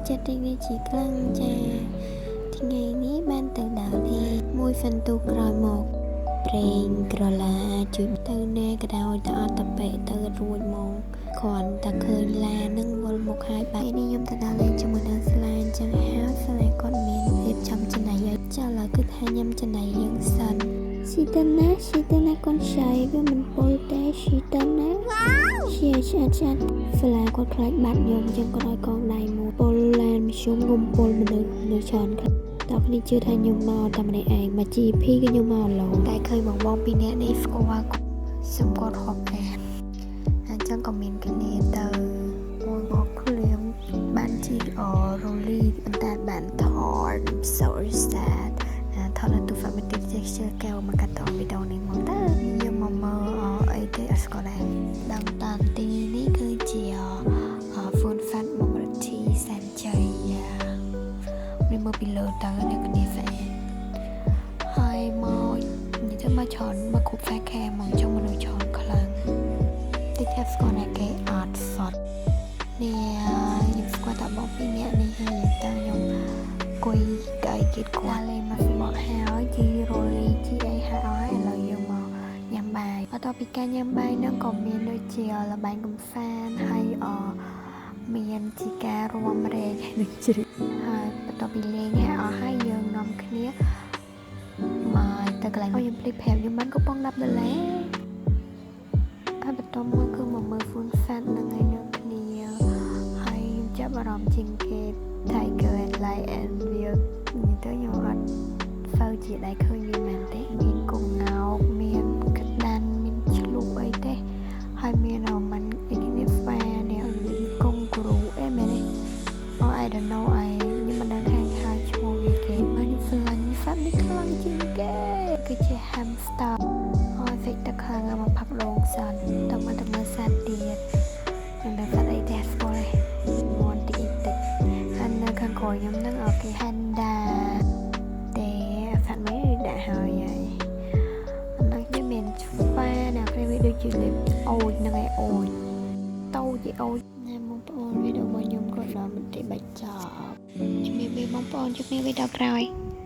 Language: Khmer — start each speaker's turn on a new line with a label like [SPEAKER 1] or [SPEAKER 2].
[SPEAKER 1] ចិត្តរីករាយជាខ្លាំងចាថ្ងៃនេះបានទៅដើរលេងមួយហ្វិនទូក្រោយមកប្រេងក្រឡាជួយទៅណាក៏ដោយទៅអត់តពេទៅរួចមកគ្រាន់តែឃើញឡាននឹងវិលមុខហើយបាទនេះខ្ញុំទៅដើរលេងជាមួយនឹងស្លាអញ្ចឹងហើយស្លាគាត់មានរៀបចំចំណីឲ្យចាឥឡូវគឺថាញ៉ាំចំណីយើងសិនស៊ីទៅណាស៊ីទៅណាកូនឆៃវាមិនពុលទេស៊ីទៅណា ជាឆ្អាតឆ្អាតសាលាគាត់ខ្លាចបាត់ខ្ញុំអញ្ចឹងគាត់ឲ្យកងដៃមួយពលឡានមធ្យមងុំពលមនុស្សនៅច្រើនខ្លះតើគ្នាជឿថាខ្ញុំមកតែម្នាក់ឯងមក GP គឺខ្ញុំមកឡងតែឃើញបងបងពីរនាក់នេះស្គាល់គាត់សុំគាត់ហូបអានអញ្ចឹងក៏មានគ្នាទៅមួយមកឃ្លៀមបានជីអរូលីប៉ុន្តែបានថត so sad ថតនៅទូហ្វាមីទីចេះជឿកែវមកកាត់តវីដេអូនេះមកទៅយើងមកមើលអីទេអត់ស្គាល់ដែរដឹងតាទីនេះគឺជា Phone Fat មករធីសែនជ័យយ៉ានេះមើលពីលើទៅអ្នកគ្នាស្អាតហើយមកនិយាយទៅមកច្រើនមកគ្រប់ហ្វែខែមកចង់មនុស្សច្រើនខ្លាំងតិចថាស្គាល់ណាគេអត់សតនេះខ្ញុំស្គាល់តែបងពីរនាក់នេះហើយតើខ្ញុំអង្គុយកៅអីគេគាត់លេងមកស្បកហើយជីរ៉ូលីជីអីហើយអស់ហើយឥឡូវយើងមកញ៉ាំបាយបន្ទាប់ពីការញ៉ាំបាយហ្នឹងក៏មានដូចជាលបែងកំសាន្តហើយអមានជាការរួមរែកហើយនឹងជ្រាបហើយបន្ទាប់ពីលេងហើយអស់ហើយយើងនាំគ្នាមកទៅកន្លែងខ្ញុំភ្លេចប្រាប់ខ្ញុំបានកកំប៉ុង10ដុល្លារហើយបន្ទាប់មកគឺមកមើល Fun Fat នឹងឯនៅគ្នាហើយខ្ញុំចាប់អារម្មណ៍ជាងគេ Tiger and Lion វានិយាយទៅខ្ញុំអត់សូវជាដែរឃើញវាមែនទេមានកងងោកមានក្តាន់មានឆ្លុះអីទេហើយមានមិនអីគេនេះហ្វានេះកងគ្រូអីមែនទេអូ I don't know I ខ្ញុំមិនដឹងថាហៅឈ្មោះវាគេមកខ្ញុំស្រឡាញ់សត្វនេះខ្លាំងជាងគេគឺជា hamster អូយសិចទឹកខ្លាំងមកផឹកដូងសិនតើមកទៅមើលសត្វទៀតខ្ញុំដឹងសត្វអីទេអត់ស្គាល់ទេមន់តិចតិចហើយនៅខាងក្រោយខ្ញុំហ្នឹងអូគេ panda ទេសត្វមួយដាក់ហើយហើយអានោះវាមានឆ្វាណាគ្នាវាដូចជាលេបអូចហ្នឹងឯងអូចតូចឯអូចណែបងប្អូនវីដេអូរបស់ខ្ញុំក៏ដល់មន្ទីរបញ្ចប់ជំរាបលាបងប្អូនជួបគ្នាវីដេអូក្រោយ។